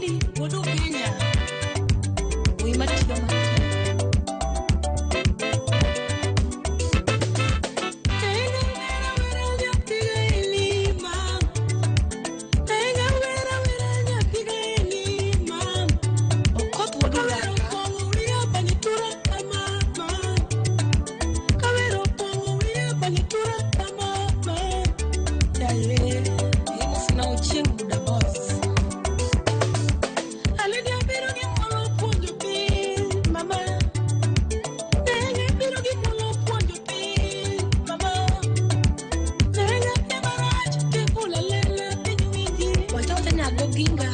Wakili wuod Ugenya. Wuoyi matiyo matek. Okoth wuod Uranga. Sina Ochieng Buda Boss. Wacha nyago ginga.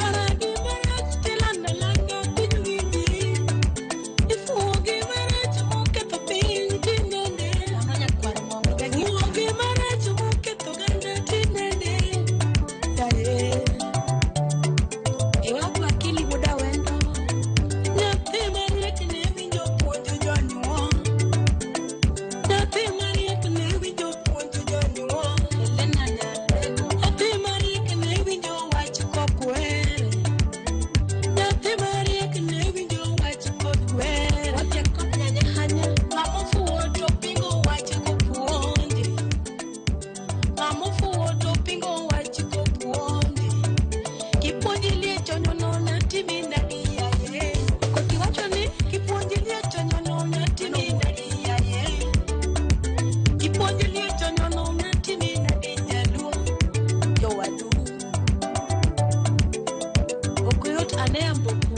Mano nyakwar ng'ongo be gi. Iwapo Akili wuod Awendo. Nyathi mariek ne winjo puonj jonyuol. Nyathi mariek ne winjo puonj jonyuol. Elena Nyarego. Nyathi mariek ne winjo wach kokwere. Nyathi mariek ne winjo wach kokwere. Wacha koth nyanya hanya. Ng'ama ofuwo to pingo wach kopuonje. Ng'ama ofuwo to pingo wach kopuonje. Kipuonji liecho nyono natimi nadi yaye. Koti wacho ni Kipuonji liecho nyono natimi nadi yaye. Kipuonji liecho nyono natimi nadi nyaluo. Jowadu. Ok yot ane amboku.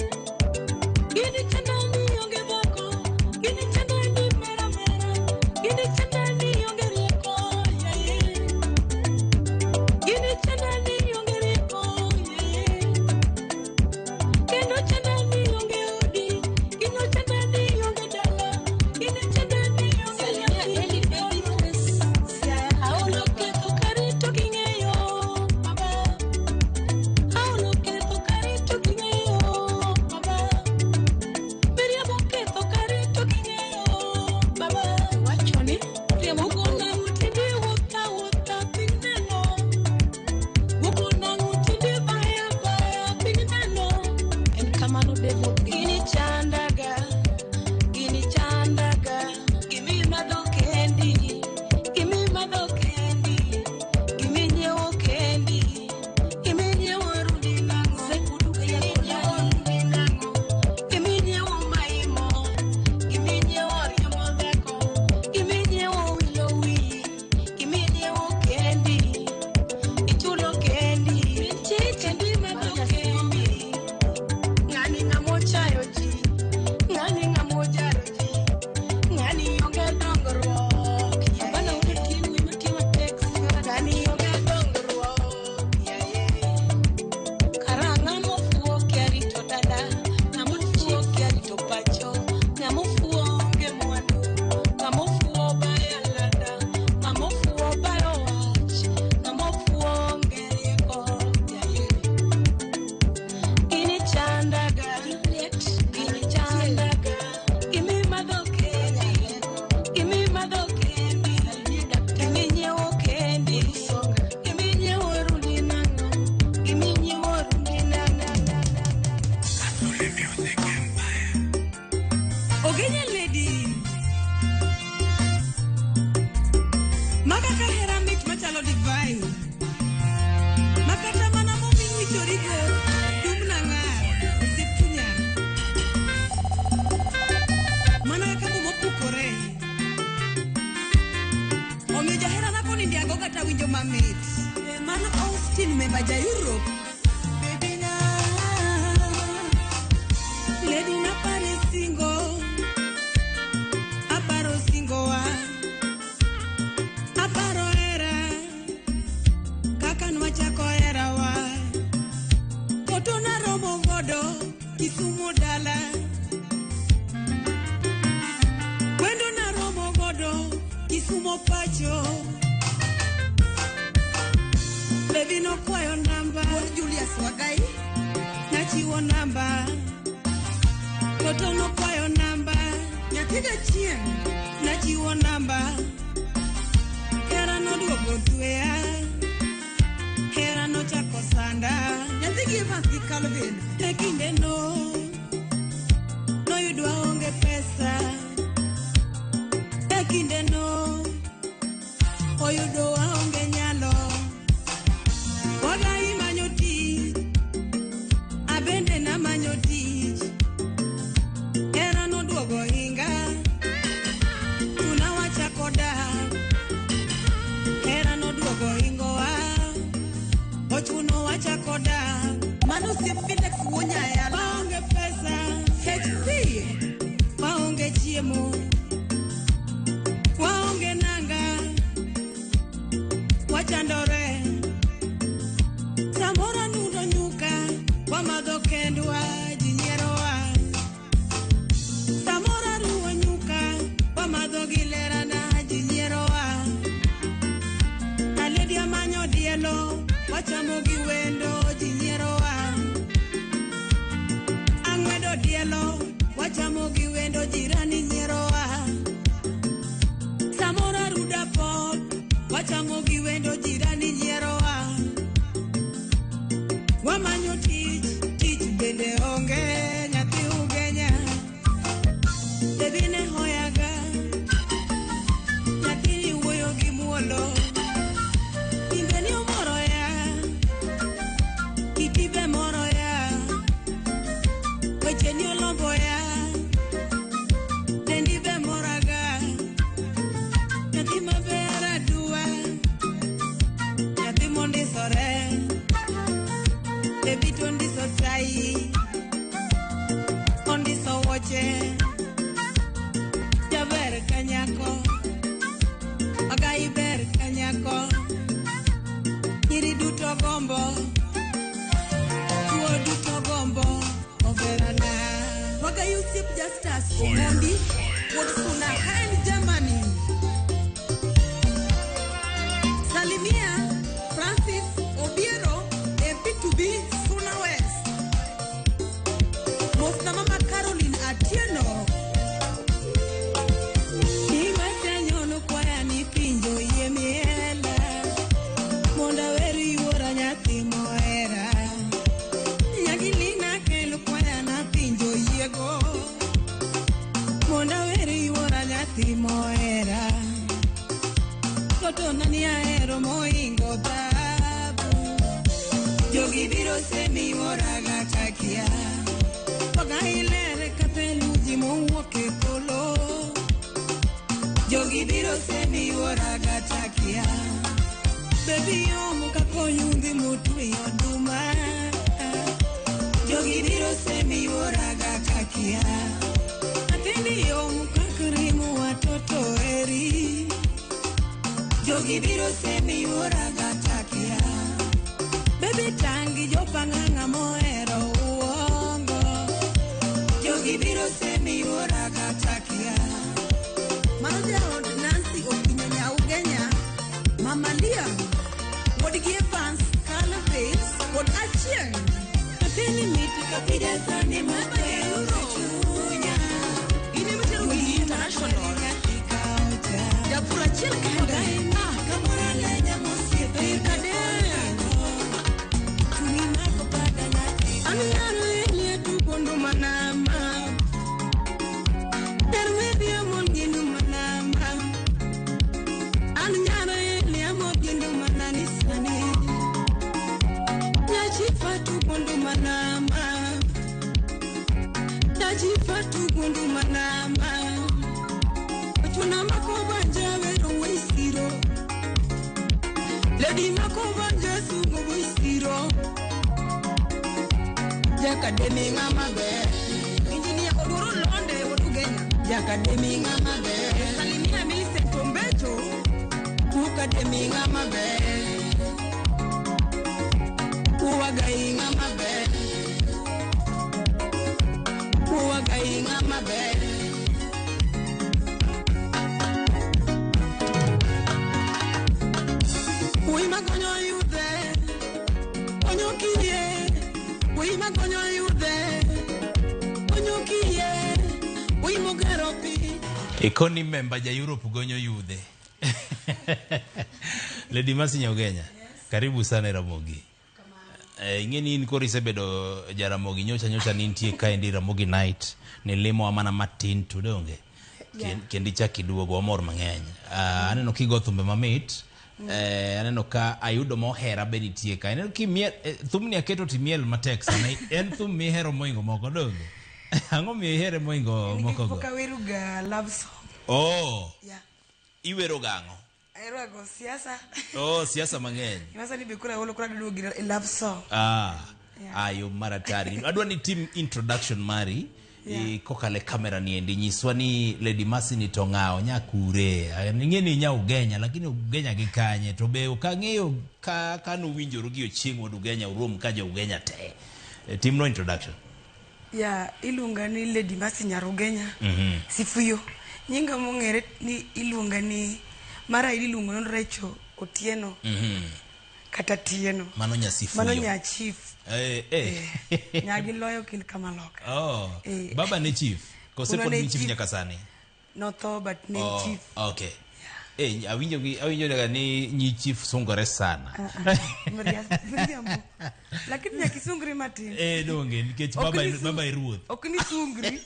Gini chandani onge dhako, gini chandani mera mera, gini chandani onge rieko, yaye. Gini chandani onge rieko, yaye. Kendo chandani onge odi, kendo chandani onge dala, gini chandani onge Salimia nyathi. Eli Baby Face. Siaya Aolo Aolo. ketho karito king'eyo, baba. Aolo ketho karito king'eyo, baba. Miriambo ketho karito king'eyo, baba. Wacho ni riembo Wugo koro. nang'o tinde wuotha wuotha piny neno. Wugo nang'o tinde baya baya piny neno. En kamano David gi. Gini chandaga, gini chandaga, gimi madho kendi, gimi madho kendi, gimi nyiewo kendi, gimi nyiewo rundi nang'o, Sekudu ga gimi nyiewo yakolani. rundi nang'o, gimi nyiewo maimo, gimi nyiewo riembo dhako, gimi nyiewo wilo wiyi, gimi nyiewo kendi, ichulo kendi, kendi madho kendi. Ng'ani ng'ama ochayo ji, ng'ani ng'ama ojaro ji, ng'ani onge dongruok, Abana yaye. wuod Otieno wuoyi matiyo matek. Siara Ng'ani onge dongruok, yaye. Kara ng'ama ofuwo kia rito dala, ng'ama ofuwo kia rito pacho, ng'ama ofuwo onge mwandu, ng'ama ofuwo bayo alanda, ng'ama ofuwo bayo wach, ng'ama ofuwo onge rieko, yaye. Gini chandaga, Juliet gini Karachiel. chandaga, gimi madho kendi, gimi madho kendi, Salimia Daktari gimi nyiewo kendi, wuod Usonga. gimi nyiewo rundi nang'o, gimi nyiewo rundi nang'o. Ogenya lady. Maka ka hera mit machalo divine. Makata mana momiwichorigo dum nang'ar osiep chunya. Mana kaka mo mopukore. Omiyo jaherana koni ndiago kata winjo mamit. Mano Austin memba ja Europe. Baby na. Lady na pare singo. Aparo singo wa. Aparo hera. Kaka nwachako herawa. Koto naromo godo Kisumu dala. Wendo naromo godo Kisumo pacho. Baby nokwayo namba. Wuod Julius Wagai. Nachiwo namba. Toto nokwayo namba. Nyathi gachieng'. Nachiwo namba. Hera noduogo tweya. Hera nochako sanda. Nyathi gi Evans gi Calvin. E kindeno noyudo aonge pesa. E kindeno oyudo aonge nyalo. Wagai manyo tich, abende namanyo tich. Hera noduogo hinga, tuna wachako dak. Hera noduogo hingowa, ochuno wachako dak. Mano osiep Felix wuo Nyayala. Waonge pesa, HP. Waonge chiemo, waonge nanga, wachandore. Samoro anudo nyuka, wamadho kendwa, ji nyierowa. Samoro aruwo nyuka, wamadho gi lerana, ji nyierowa. Aledi amanyo dielo, wachamo gi wendo, ji nyierowa. Ang'wedo dielo, wachamo gi wendo, jirani nyierowa. Samoro aruda pop, wachamo gi wendo, jirani nyierowa. Wamanyo tich, tich bende onge, nyathi ugenya. Baby ne hoyaga, nyathini wuoyo gi muolo. Timbeni omoro ya, kiti be moro ya. Wecheni olombo ya, dendi be moraga. Nyathi maber aduwa, nyathi mondisore. Baby to ondiso tai, ondiso wuoche. Jaber ka nyako, ogai ber ka nyako. Nyiri duto gombo, chuo duto gombo, oberana. Wagai osiep Justus Omondi wuod Suna ka en Germany. Salimia Francis Obiero MP to be Suna West. Mosna mama Caroline Atieno. Imatanyono kwaya ni pinjo yie miela mondo awer yuora nyathi mohera. Nyagilina kelo kwaya na pinjo yiego mondo awer yuora nyathi mohera. Totona ni ahero mohingo dhahabu. Jogi biro semi yuora gatakia. Wagai ler ka theluji mowuok e polo. Jogi biro semi yuora gatakia. Baby yom kaka oyundhi motwe oduma. Jogi biro semi yuora gatakia. Nyathini yom kaka ring'o watoto eri. Jogi biro semi yuora gatakia. Baby tangi jopang'ang'a mohero uongo. Jogi biro semi yuora gatakia. Mano jaod Nancy Okinyo Nyaugenya, Mama Liam, wuodgi Evans Calvin, wuod Achieng'. Nyathini mit kapija sani maber chunya. In ema itero gini international. Japur achiel kende. An nyaro elie tugondo manama. Ter medhi amon gindu manama. An nyaro elie amon gindu manani sani. Nyachifa tugondo manama. Nyachifa tugondo manama. Ochuna makobanja wero weisiro. Lady makobanja sugo weisiro. Jakademi ng'ama ber. Engineer Oduro Londe wuod Ugenya. Jakademi ng'ama ber. Salimia Millicent Ombecho. Ukademi ng'ama ber. Uwagai ng'ama ber. Uwagai ng'ama ber. Wuoyi makonyo yudhe, konyo kiye. Wuoyi makonyo yudhe, konyo kiye. Wuoyi mogero pi. Ikoni memba ja Europe gonyo yudhe. Lady Mercy Nyaugenya, karibu sana Ramogi. Ing'e ni in koro isebedo Jaramogi nyocha nyocha nintie kaendi Ramogi night nilimowa mana matin to donge kendo ichak iduogo wamor mang'eny. Aneno kigo thumbe mamit. Aneno ka ayudo mohera be nitie ka. Aneno kimiel thumni aketo timiel matek sana. En thum mihero moingo moko donge? Ang'o miyo ihere moingo moko go? Pok aweroga love song. Oh, Yeah. iwero gang'o? Ahero go siasa. Oh, siasa mang'eny. Siasa ni be koro aolo koro aduogo gi love song. Yeah. Ayo maratari. Adwa ni tim introduction mari. Yeah. Kokalo e kamera ni endi nyiswa ni Lady Mercy ni to ng'a onya kure. Ing'e ni inya Ugenya lakini Ugenya gi kanye to be ok ang'eyo ka kanuwinjoru gi Ochieng' wuod Ugenya urom ka jo Ugenya te. Timno introduction. Yeah, iluonga ni Lady Mercy Nyar Ugenya. Sifuyo. Nyinga mong'ere ni iluonga ni mar ahinya iluongo ni Rachel Otieno. Kata Tieno. Mano nya Sifuyo. Mano nya chief. Nyagi loyo kil kamaloka. Oh. Baba ne chief. Kose Wuonwa pod ne ni chief chief. nyaka sani. Notho but ne Oh, chief. Okay. Awinjo gi awinjo daga ni nyi chief sungore sana. Miriambo. Lakini nyaka isungri matin. Donge nikech Ok baba ni sung- baba e ruoth. Ok ni sungri.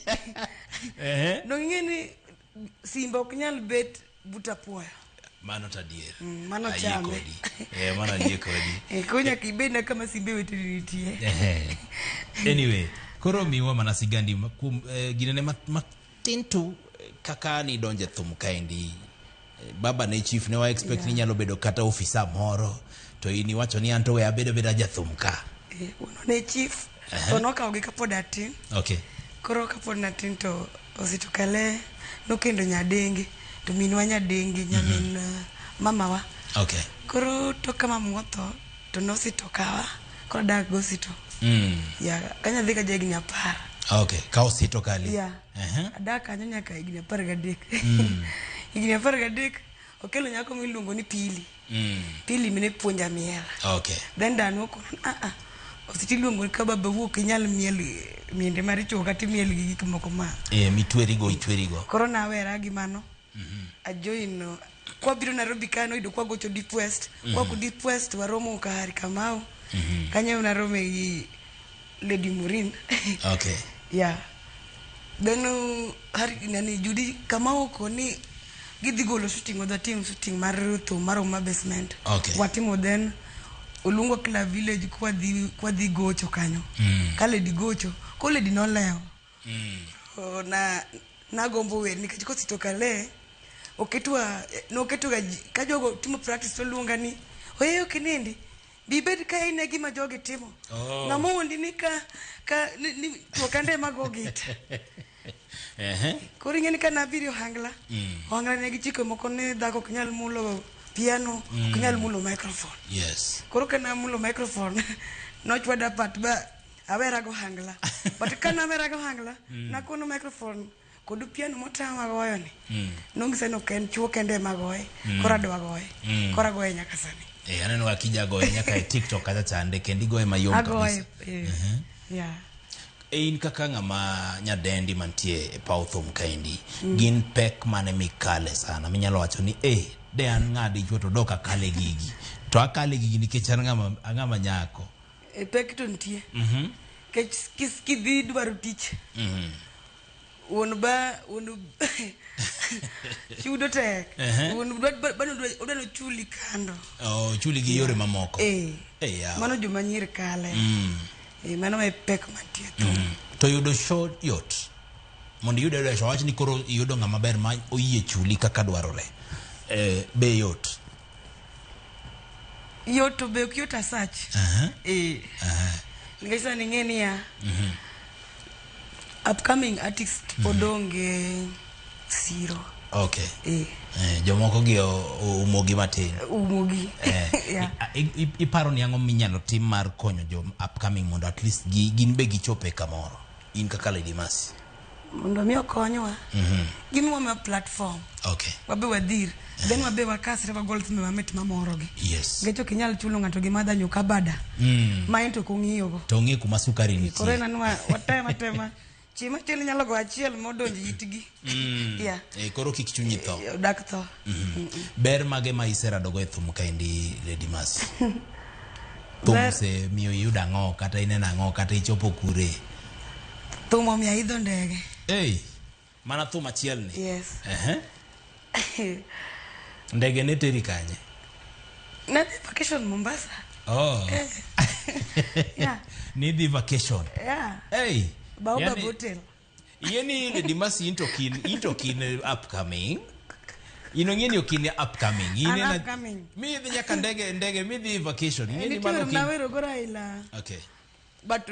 Dong ing'e ni simba ok nyal bet but apuoyo. Mano to adier. Mano Ayie chame. kodi. Mano ayie kodi. Koro nyaka ibed na kama simbe weteni nitie. Anyway, koro miwa mana sigandi kuom ginene matin tu kaka nidonje thum kaendi. Baba ne chief ne wa expect ni nyalo bedo kata ofisa moro to in iwacho ni an to we abedo beda jathum ka. Wuonwa ne chief to nokawogi kapod atin. Okay. Koro kapod natin to Osito Kale nokendo nyadenge to minwa nyadenge nyamin mamawa. Okay. Koro tok ka mamawa otho to nosito kawa koro adak gosito. Yeah, kanyo adhi ka jahigni 10. Okay, ka Osito Kale. Yeah. Adak kanyo nyaka higni 13. Higni 13 okelo nyako miluongo ni Pili. Pili mine puonja miel. Okay. Then danwa okona Osito iluongo ni ka baba wuok inyal miel miende maricho kata imiel gi gik moko ma. Mitwerigo itwerigo. Koro nawera gi mano. Ajoin kwabiro Nairobi ka noyudo kwagocho Deep West. Kwako Deep West waromo ka Harry Kamau. Kanyo narome gi Lady Maureen. Okay. Yeah. Then Harry nani Judy Kamau koni gidhi golo shooting odhi tim shooting mar thum mar Uma Basement. Okay. Watimo then oluongo kila village kwadhi gocho kanyo. Ka Lady gocho, ko Lady nolewo. Na nagombo wer nikech Kosito Kale oketwa noketoga ka jogo timo practice to luonga ni oye ok inindi bi bed ka ine gima jogi timo. Ng'ama owuondi ni ka ni to kande mago gita. Koro ing'e ni ka nabiro ohangla, ohangla ne gichiko moko ni dhako ok nyal mulo piano, ok nyal mulo microphone. Yes. Koro ka namulo microphone nochwada pat ba awera go ohangla. But ka nawera go ohangla, nakono microphone kod piano motama goyo ni. Nong'isa ni ok en chuo kende ema goye, koro adwa goye. Koro agoye nyaka sani. Aneno ka kija goye nyaka e TikTok kacha chande kendo igoye mayom Agoye. kabisa. Yeah. In kaka ng'ama nyadendi mantie e paw thum kaendi, gin pek mane mikale sana minyalo wacho ni de an ng'a dichuo to dok akale gigi to akale gigi nikech an ng'ama nyako. Pek to nitie. Nikech kidhi dwaro tich. Wuon ba wuon chudo tek. Wuon odwa nochuli kando. Oh, chuli gi yore mamoko. Mano joma nyiri kale. Mano e pek mantie thum. To yudo show yot. Mondo iyud ayuda show, wach ni koro iyudo ng'ama ber ma oyie chuli kaka dwarore. Be yot? Yot to be ok yot asach. Nikech sani ing'e niya, upcoming artist pod onge siro. Okay. Jomoko gi umogi matin. Umogi. Yeah. Iparo ni ang'o minyalo tim mar konyo jo upcoming mondo at least gin be gichope kamoro? In kaka Lady Mercy. Mondo mi okonywa. Gimiwa ma platform. Okay. Wabe wadhir. Then wabe wakasre wagol thumbe mamit mamorogi. Yes. Nikech ok inyal chulo ng'ato gima dhanyo ka bada. Ma en to ok ong'iyogo. To ong'e kuma sukari nitie. Koro en anwa watema tema. Chieng' machielo inyalo go achiel modonjo itgi. Yeah. Koro kik chunyi tho. Odak tho. Ber mage ma iseradogo e thum kaendi, Lady Mercy? Thum Ber- osemiyo iyudo ang'o kata ineno ang'o kata ichopo kure? Thum omiyo aidho ndege. Ei, mana thum achiel ni. Yes. Ehe. Ndege ne teri kanye? Nadhi vacation Mombasa. Oh. Yeah. Nidhi vacation. Yeah. Hey. Baobab yani- Hotel. Yeni Lady Mercy into kin upcoming. Ino ng'eni ok in upcoming. In An ena- upcoming. Midhi nyaka ndege midhi vacation. Ing'eni Nitie mano wer ok in- nawero go Raila. Okay. But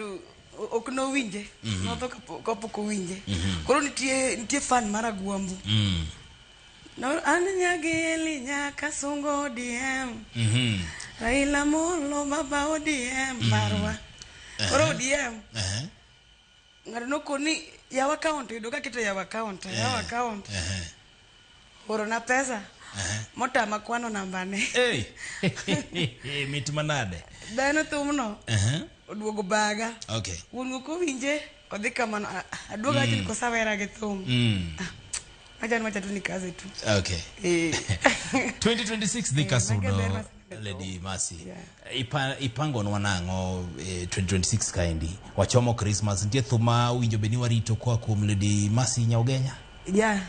ok nowinje. Notho kapok owinje. Koro nitie fan mar Agwambo. An nyageli nyaka sungo ODM. Raila Molo baba ODM marwa. Koro ODM. Ng'ato nokoni yaw account yudo ka keto yaw account, yaw account. Orona pesa. Motama kwano nambane. Hey. Mit manade. Dhano thumno oduogo baga. Okay. Wuon go kowinje odhi kamano aduogo awacho ni kosawera gi thum. Acha ni wacha tu ni kazi tu. Okay. 2026 dhi Eh, kasudo mago e ber maseneno. Lady Mercy. Yeah. Ipangonwa nang'o 2026 kaendi? Wachomo Christmas, nitie thum ma owinjo bed ni warito koa kuom Lady Mercy Nyaugenya? Yeah,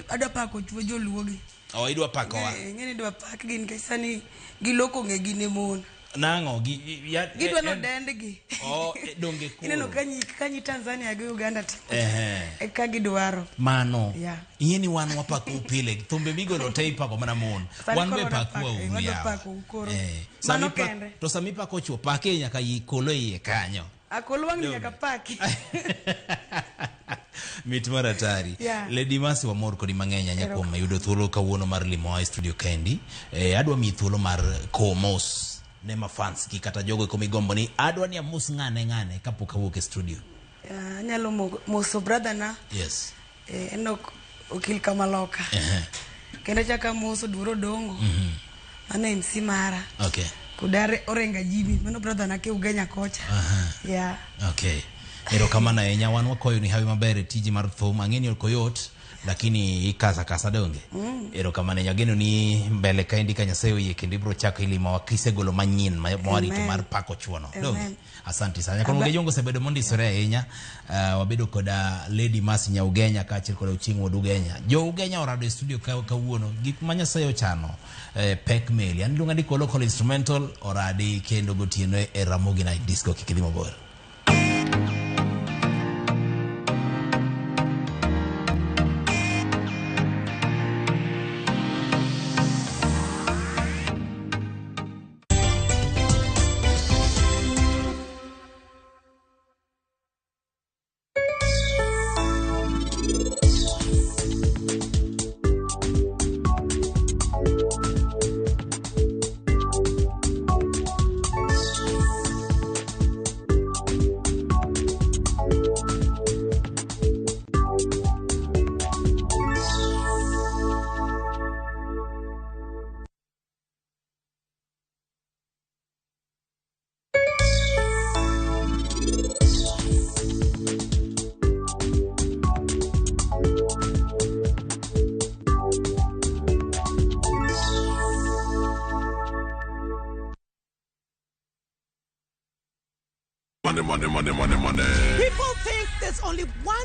adwa pako chuo joluo gi. Oh, idwa pakowa. Ng'eni idwa pak gi nikech sani giloko ng'egi ne mon. Nang'o? Gidwa nodendgi. Oh, donge koro. Ineno ka nyi Tanzania gi Uganda timo. Ehe. E ka gidwaro. Mano. Yeah. Ing'e ni wan wapako pile. Thumbe migolo te ipako mana mon. Sani Wan be koro pakwa uru wadwa yawa. pako u koro. Eh. Mano kende. To sami pako chuo, pake nyaka ikolo iye kanyo. Akol wang' ni nyaka paki. Mit mar atari. Yeah. Lady Mercy wamor kodi mang'eny ahinya kuom yudo thuolo kawuono mar limowa e studio kendi. Adwa miyi thuolo mar kowo mos ne mafans gi kata jogo eko migombo ni adwa ni amos ng'ane kapok awuok e studio. Anyalo moso brother na. Yes. Enoch Okil Kamaloka. Kendo achako amoso Duoro Dongo. Mano MC mara. Okay. Kod Orenga Jimmy, mano brother na ke Ugenya kocha. Yeah. Okay. Erokamano ahinya, wan wakoyo ni hawi maber e tiji mar thum. Ang'e ni ok oyot, lakini ikasa kasa donge. Erokamano ahinya, ageno ni mbele kaendi ka Nyasaye oyie kendo ibiro chako ilimowa kisegolo manyien mawarito mar pako chuono. Donge? Asante sana. Nyakwar Mugejongo osebedo mondisore ahinya. Wabedo koda Lady Mercy Nyaugenya kaachiel kod Ochieng' wuod Ugenya. Jo Ugenya orado e studio kawuono. Gik ma Nyasaye ochano pek meli. An iluonga ni Kolo Kolo Instrumental oradi kendo gotieno e Ramogi Night Disco. Kik idhi mabor. Money, money, money, money, money. People think there's only one